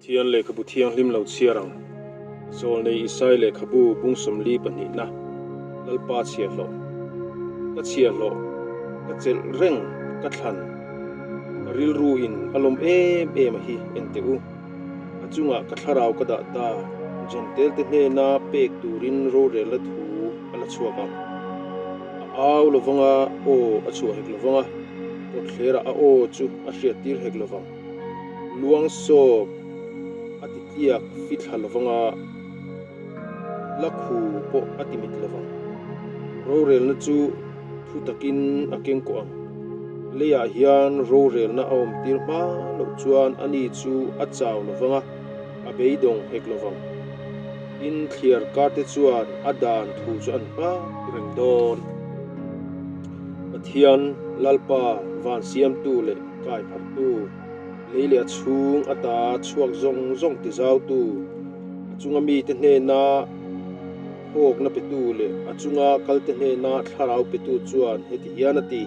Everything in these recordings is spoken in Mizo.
Pathian lehkhabu thianghlim lo chhiar ang. Zawlnei Isai lehkhabu bung 42 pahnihna, Lalpa chhiahhlawh. Ka chhiahhlawh, ka chelh reng, ka thlan. Ka rilru in a lawm em em a hi en teh u. A chungah ka thlarau ka dah ta, Jentail te hnena pek turin rorelna thu a la chhuak ang. A au lovang a, aw a chhuah hek lovang a, kawtthlerah a aw chu a hriattir hek lovang. Luang sawp a ti tliak fi thla lovang a, la khu pawh a ti mit lovang. Rorelna chu thu takin a keng kawh ang. Leiah hian rorelna a awmtir hma loh chuan ani chu a chau lovang a, a beidawng hek lovang. In thliar karte chuan a dan thu chu an hma reng dawn. Pathian, Lalpa, van siamtu leh kai phartu, lei leh a chhung ata chhuak zawng zawng tizautu, a chunga mite hnena thawkna petu leh a chunga kalte hnena thlarau petu chuan heti hian a ti,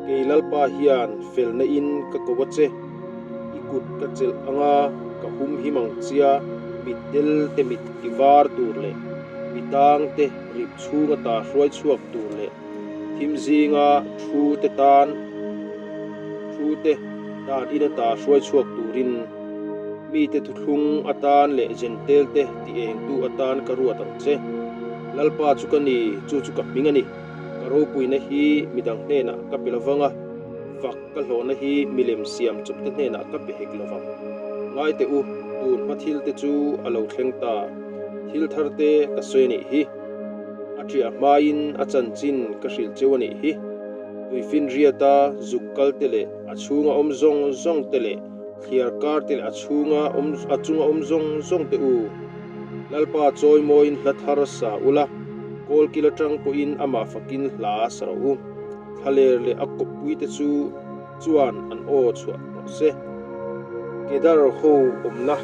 Kei Lalpa hian felna in ka ko a che, i kut ka chelh anga ka hum him ang chia, mitdel te mit ti var tur leh mitang te rip chhung ata hruai chhuak tur leh Thim zinga thu te tan thu te dan in ata hruai chhuak turin mite thuthlung atan leh Jentail te ti engtu atan ka ruat ang che. Lalpa chu ka ni, chu chu ka hming a ni. Ka ropuina hi midang hnenah ka pe lovang a, fak ka hlawhna hi milem siam chawp te hnenah ka pe hek lovang. Ngai teh u, tun hma thil te chu a lo thleng ta, thil thar te ka sawi a nih hi. A ṭiah hmain a chanchin ka hrilh cheu a nih hi. Tuifinriata zuk kal te leh a chhunga awm zawng zawng te leh thliar kar te leh a chhunga awm a chunga awm zawng zawng te u. Lalpa chawimawiin hla thar sa ula, kawlkil aṭang pawhin amah fakin hla sa rawh u. Thlaler leh a kawppui te chu chuan an aw chhuah rawh se. Kedar ho awmna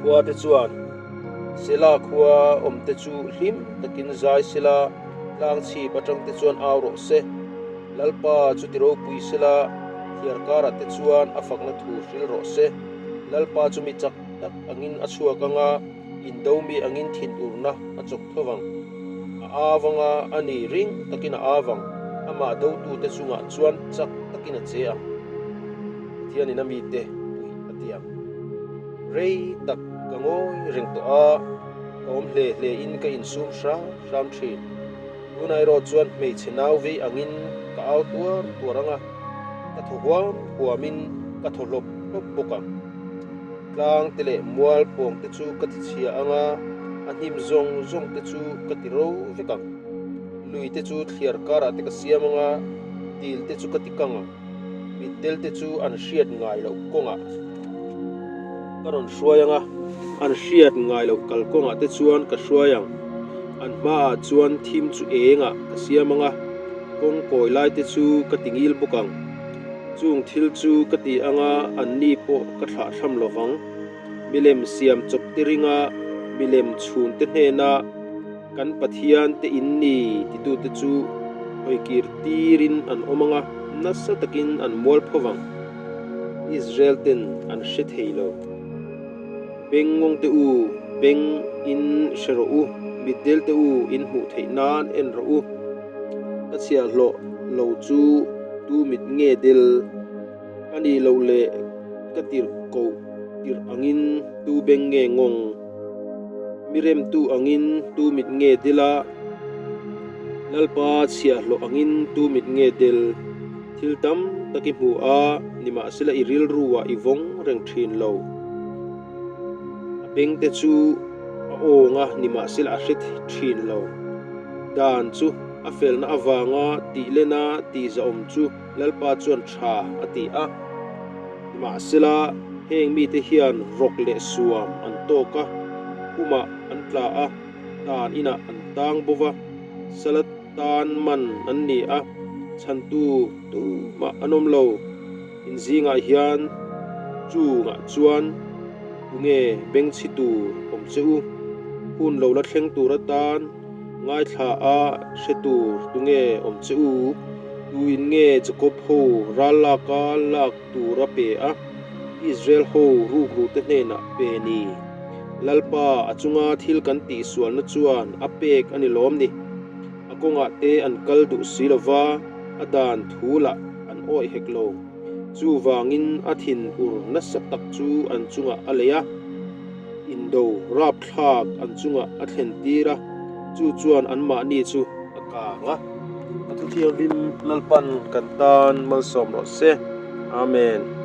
khua te chuan Sela khua awm te chu hlim takin zai sela, tlang chhip atang te chuan au rawh se. Lalpa chu ti ropui sela, thliar karah te chuan a fakna thu hril rawh se. Lalpa chu mi chak tak angin a chhuak anga, indo mi angin thinurna a chawk tho vang. A au anga a ni ring takin a au vang, amah dotute chungah chuan chak takin a che ang. Pathianin a mite puih a ti ang. Rei tak ka ngawi reng tawh a, ka awm hle hle in ka insum hram hram thin. Tunah erawh chuan hmeichhe nau vei angin ka au tuar tuar ang a, ka thaw huam huam in ka thaw hlawp hlawp bawk ang. Tlang te leh mual pawng te chu ka ti chhia ang a, a hnim zawng zawng te chu ka ti ro vek ang. Lui te chu thliar karah te ka siam ang a, dil te chu ka ti kang ang. Mitdel te chu an hriat ngai loh kawngah ka rawn hruai ang a, an hriat ngai loh kal kawngah te chuan ka hruai ang. An hmaah chuan thim chu engah ka siam ang a, kawng kawi lai te chu ka ti ngil bawk ang. Chung thil chu ka ti ang a, anni pawh ka thlah thlam lo vang. Milem siam chawp te ringa milem chhun te hnena Kan Pathian te in ni titute chu hawikir tirin an awm ang a, nasa takin an mual pho vang. Israel ten an hre thei lo. Beng ngawng te u, beng in hre rawh u, mitdel te u in hmuh theih nan en rawh u. Ka chhiahhlawh lo chu tu mit nge del? A nih loh leh ka tirh koh tirh angin tu beng nge ngawng? Mi remtu angin tu mit nge del a, Lalpa chhiahhlawh angin tu mit nge del? Thil tam tak i hmu a, nimahsela i rilruah i vawng reng thin lo. A bengte chu a awng a, nimahsela a hre thin lo. Dan chu a felna avanga tihlena tihzahawm chu Lalpa chuan tha a ti a. Nimahsela, heng mite hian rawk leh suam an tawk a, humah an tla a, tan inah an tang bo va, sala tan man an ni a, chhantu tumah an awm lo. In zingah hian chungah chuan tunge bengchhi tur awm che u? Hun lo la thleng tur atan Ngaithla a hre tur tunge awm che u? Tuin nge Jacob ho ral laka lak tur a pe a? Israel ho rukrute hnenah pe ni? Lalpa a chunga thil kan tihsualna chuan a pek a ni lawm ni? A kawngah te an kal duh si lo va, a dan thu lah an awih hek lo. Chuvangin a thin ur nasa tak chu an chungah a lei a, indo rapthlak an chungah a thlen tir a, chu chuan anmahni chu a kang a. A thuthianghlim Lalpan kan tan malsawm rawh se. Amen.